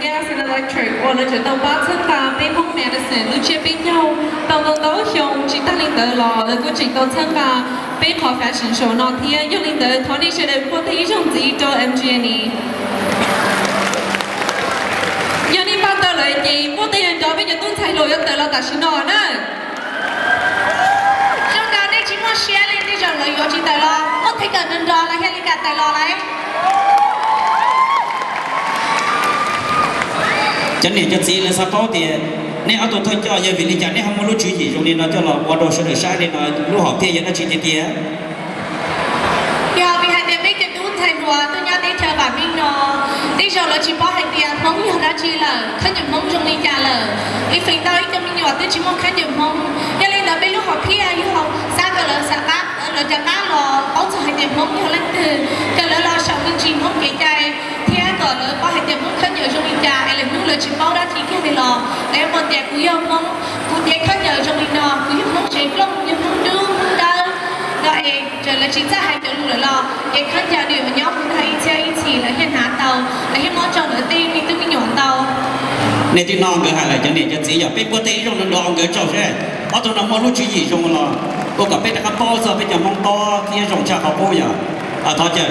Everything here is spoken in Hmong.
Electric uas lawv tseem tau pab txhawb nqa peb Hmoob Madison lub tsiab peb caug tau ntau ntau xyoo. Tsis tag li ntawd los lawv kuj tseem tau txhawb nqa peb qhov fashion show no thiab. Yog li ntawd thov nej sawv daws npuaj teg ib zaug ntxiv rau M G N E. Yog nej npaj tau lawm ces npuaj teg nrov nrov, peb cov tub ntxhais hluas yuav tawm los tam sim no na. Zoo nkaus nej tsis muaj siab li, tej zaum lawv yuav tsis tawm los, muab thov kom nrov nrov los thiaj li kam tawm los lauj. Cov niam cov txiv, lawv xav paub tias nej ob tug thawj coj yog vim li cas nej ho muaj lub tswv yim zoo li no coj los ua rau sawv daws saib li no, lub hom phiaj yog dab tsi tiag tiag? Yog vim hais tias peb cov tub ntxhais hluas tuaj nyob teb chaws vam meej no, tej zaum lawv tsis paub hais tias Hmoob yog dab tsi lawm, khaub ncaws Hmoob zoo li cas lawm. Ib feem ntau ib cov me nyuam twb tsis muaj khaub ncaws Hmoob, yog li ntawd peb lub hom phiaj yog xav kom lawv, xav kom lawv rov qab los paub txog hais tias Hmoob yog leej twg, kom lawv los saum me ntsis Hmoob kev cai, thiab kom lawv paub hais tias Hmoob khaub ncaws zoo li cas, es lwm hnub lawv tsis paub dab tsi kiag li los lawv yuav paub tias kuv yog Hmoob, kuv cev khaub ncaws zoo li no, kuv yog Hmoob tsev plooj, yog Hmoob dub Hmoob dawb no es txawm lawv tsis txawj hais cov lus lawm los ces khaub ncaws nws yuav nyob mus tag ib txhiab ib txhis lawv thiaj hnav tau, lawv thiaj muab rau lawv tej me tub me nyuam ntau. Nej twb nco nkawd hais lawm cov niam cov txiv, yog peb npuaj teg ib zaug nrov nrov rau nkawd tsaug seb ob tug no muaj lub tswv yim zoo los ua kom peb rov qab paub txog peb cov Hmoob tob thiab zoo tshaj qhov qub yog. Thov caw.